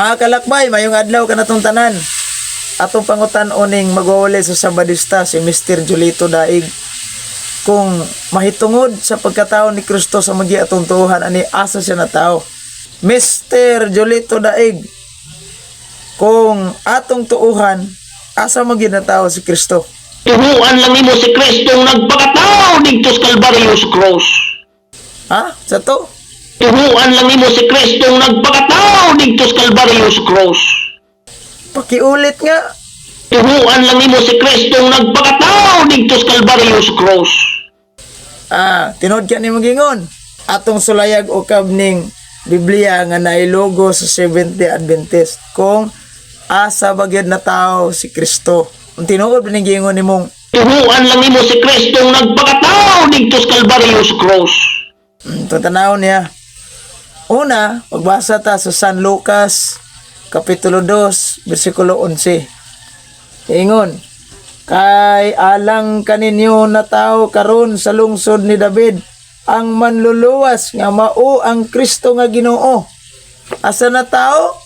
Mga kalakbay, mayong adlaw kanatong tanan. Atong pangutan-oning magwawali sa Sabadista si Mr. Julito Daig. Kung mahitungod sa pagkatao ni Kristo sa magi atong tuuhan ani, asa siya na tao? Mr. Julito Daig, kung atong tuuhan, asa magyud na tao si Kristo? Tuhuan lang nimo si Kristong nagpakatao didto sa Kalbaryo sa cross. Ha? Sa to? Tuhuan lang nimo si Kristong nagpakatao didto sa Kalbaryo sa cross. Pakiulit nga. Tuhuan lang nimo si Kristong nagpakatao didto sa Kalbaryo sa cross. Ah, tinuod ka ni magingon. Atong sulayag ukab ning Biblia nga nailogo sa Seventh-day Adventist kung asa ba gyud na tao si Kristo. Kung tinuod ba ning giingon nimong Tuhuan lang nimo si Kristong nagpakatao didto sa Kalbaryo sa cross. Tatanaw niya. Una, pagbasa ta sa San Lucas Kapitulo 2, versikulo 11. Ingon, "Kay alang kaninyo na tao karon sa lungsod ni David ang manluluwas nga mao ang Kristo nga Ginoo." Asa na tao?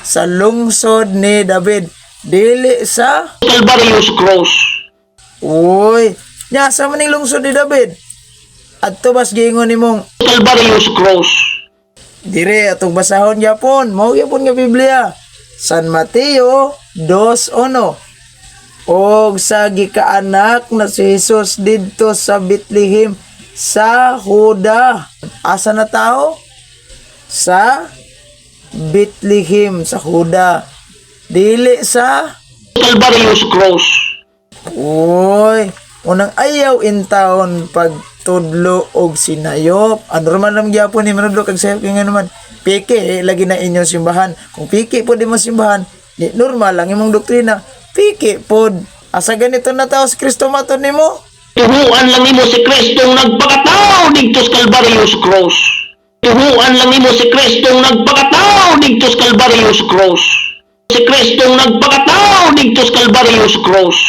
Sa lungsod ni David. Dili sa Kalbaryo sa cross. Uy, nya sa maning lungsod ni David? Adto bas giingon nimong Kalbaryo sa cross. Dire atong basahon gyapon, mao gyapon nga Biblia. San Mateo 2:1. "Og sa gikaanak na si Jesus didto sa Bethlehem sa Huda." Asa na tao? Sa Bethlehem sa Huda. Dili sa Kalbaryo sa cross. Uy, unang ayaw in town pagtudlo og sinayop. Ano man lang gyapon ni manudlo kag sayop kay nga naman peke eh, lagi na inyong simbahan. Kung peke pod imong simbahan, di normal lang imong doktrina. Peke pod. Asa ganito na tao si Kristo maton nimo? Tuhuan lang nimo si Kristong nagpakatao didto sa Kalbaryo sa cross. Tuhuan lang nimo si Kristong nagpakatao didto sa Kalbaryo sa cross. Si Kristong nagpakatao didto sa Kalbaryo sa cross.